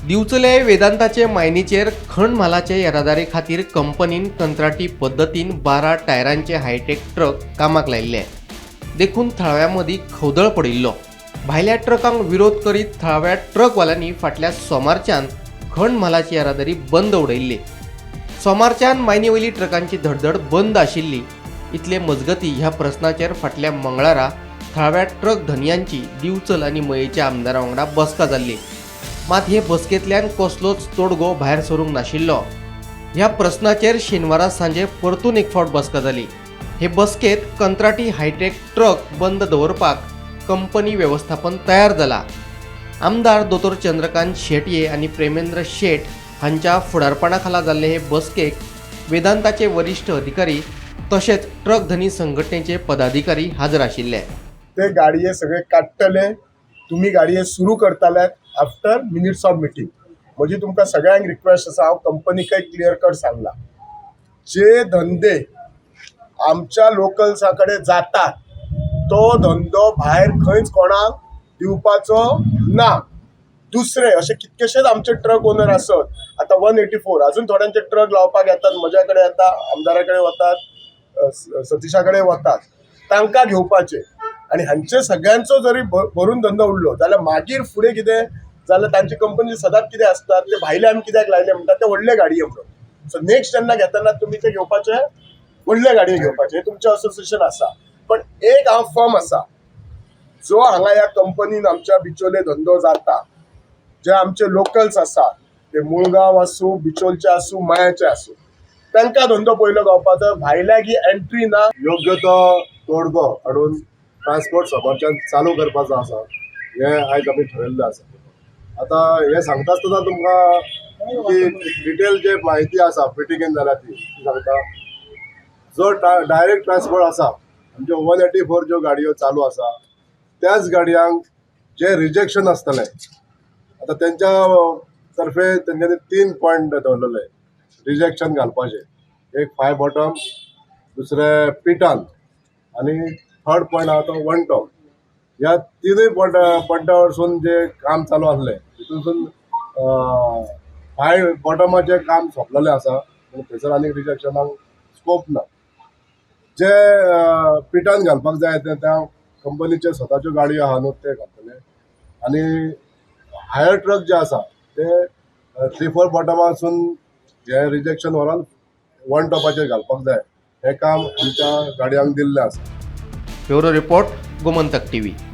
दिवचले वेदांताचे मायनीचेर खण म्हालाचे येरादारी खातीर कंपनीन कंत्राटी पद्दतीन 12 टायरांचे हायटेक ट्रक कामाक लायिल्ले. देखून थळाव्यां मदीं खवदळ पडिल्लो. भायल्या ट्रकांक विरोध करीत थळाव्या ट्रकवाल्यांनी फाटल्या सोमारच्यान खण म्हालाची येरादारी बंद उडयल्ली. सोमारच्यान मायनी वयली ट्रकांची धडधड बंद आशिल्ली. इतले मजगती ह्या प्रस्नाचेर फाटल्या मंगळारा थळाव्या ट्रक धनयांची दिवचल आनी मयेच्या आमदारा वांगडा बसका जाल्ली. मात हे बसकेंतल्यान कसलोच तोडगो भायर सरूंक नाशिल्लो. ह्या प्रस्नाचेर शेनवारा सांजे परतून एक फावट बसका जाली. हे बसकेंत कंत्राटी हायटेक ट्रक बंद दवरपाक कंपनी वेवस्थापन तयार जाला. आमदार दोतोर चंद्रकांत शेटये आनी प्रेमेंद्र शेट हांच्या फुडारपणा खाला जाल्ले हे बसकेक वेदांताचे वरिश्ठ अधिकारी तशेंच ट्रक धनी संघटनेचे पदाधिकारी हाजर आशिल्ले. ते गाडये सगळे काडटले. तुमी गाडये सुरू करताले आफ्टर मिनिट्स ऑफ मिटींग. म्हजी तुमकां सगळ्यांक रिक्वेस्ट आसा. हांव कंपनीकय क्लियर कट सांगला, जे धंदे आमच्या लोकल्सा कडेन जातात तो धंदो भायर खंयच कोणाक दिवपाचो ना. दुसरे अशे कितकेशेच आमचे ट्रक ओनर आसत. आतां 184 अजून थोड्यांचे ट्रक लावपाक येतात, म्हज्या कडेन येता, आमदारा कडेन वतात, सतीशा कडेन वतात. तांकां घेवपाचे आनी हांचे सगळ्यांचो जरी भरून धंदो उरलो जाल्यार मागीर फुडें कितें जाल्यार तांची कंपनी सदांच कितें आसता, ते भायले आमी कित्याक लायले म्हणटा, ते व्हडले गाडये म्हणून. सो नेक्स्ट जेन्ना घेतना तुमी ते घेवपाचे, व्हडले गाडये घेवपाचे. हे तुमचें असोसिएशन आसा, पण एक हांव फर्म आसा, जो हांगा ह्या कंपनीन आमच्या बिचोले धंदो जाता, जे आमचे लोकल्स आसा, ते मुळगांव आसूं, बिचोलचे आसूं, मयाचे आसूं, तांकां धंदो पयलो गावपाचो. भायल्याक ही एंट्री ना. योग्य तो तोडगो हाडून ट्रान्सपोर्ट सोमारच्यान चालू करपाचो आसा, हें आयज आमी ठरयल्लें आसा. आतां हें सांगता आसतना तुमकां जी डिटेल जे म्हायती आसा मिटिंगेन जाल्या ती ती सांगता. जो डायरेक्ट ट्रान्सपोर्ट आसा आमच्यो, 184 ज्यो गाडयो चालू आसा, त्याच गाडयांक जे रिजेक्शन आसतलें, आतां तेंच्या तर्फे तेंच्यांनी तीन पॉयंट दवरलेले रिजेक्शन घालपाचे. एक फाय बॉटम, दुसरें पिटान आनी थर्ड पॉयंट आहा तो वन टॉप. ह्या तिनूय पॉयंटा वरसून जे काम चालू आसलें, तितूनसून फाय बॉटमाचें काम सोंपलेलें आसा. पूण थंयसर आनीक रिजेक्शनाक स्कोप ना. जे पिटान घालपाक जाय ते त्या कंपनीचे स्वताच्यो गाडयो आहा न्हू, ते घालतले आनी हायर ट्रक जे आसा ते थ्री फोर बॉटमासून हे रिजेक्शन व्हरोन वन टॉपाचेर घालपाक जाय. हें काम आमच्या गाडयांक दिल्लें आसा. Bureau report, Gomantak TV.